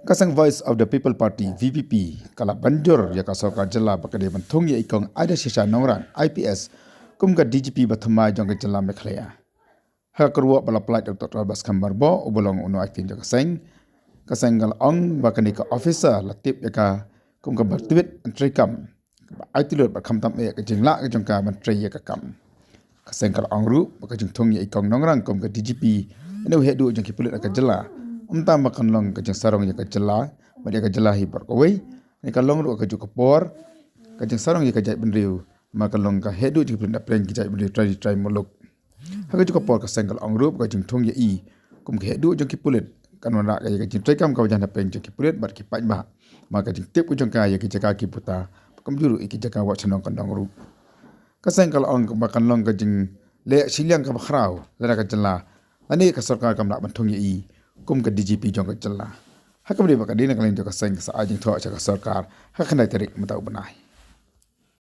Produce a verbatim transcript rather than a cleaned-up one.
Ka seng Voice of the People Party, V P P, ka la ban jur ïa ka sorkar jylla ba ka dei ban thung ïa i Kong Aida Shisha Nongrang, I P S, kum ka D G P ba thymmai jong ka jylla Meghalaya. Ha ka kyrwoh ba la pyllait da u Doctor Batskhem Myrboh, uba long u nongaiktien jong ka seng, ka seng ka la ong ba kane ka officer la tip ïa ka kum kaba tip treikam, ba ai tylli bad khamtam eh ka jinglah ka jong ka ban trei ïa ka kam. Ka seng ka la ong ruh ba ka jingthung ïa i Kong Nongrang kum ka D G P, ïa u heh duh jong ki pulit ha ka jylla, ym tang ba kan long ka jingsarong ïa ka jylla bad ïa ka jylla hi baroh kawei, ne ka long ruh ha kajuh ka por ka jingsarong ïa ka jaitbynriew, namar ka long ka heh duh jong ki pulit napdeng ki jaitbynriew trai ri trai muluk. Ha kajuh ka por ka seng ka la ong ruh ba ka jingthung ïa i kum ka heh duh jong ki pulit kan wanrah ïa ka jingtreikam kaba jan hapdeng jong ki pulit bad ki paidbah, namar ka jingtip ka jong ka ïa ki jaka ki bynta, ba kumjuh ruh ïa ki jaka wad shnong kyndong ruh. Ka seng ka la ong ba kan long ka jingleh shiliang kaba khraw lada ka jylla lane ka sorkar kam lah ban thung ïa i kum ka D G P jong ka jylla. Ha kaba ïadei bad ka dei, na ka liang jong ka seng ka sa ai jingthoh sha ka sorkar ha ka khyndai tarik mynta u bnai.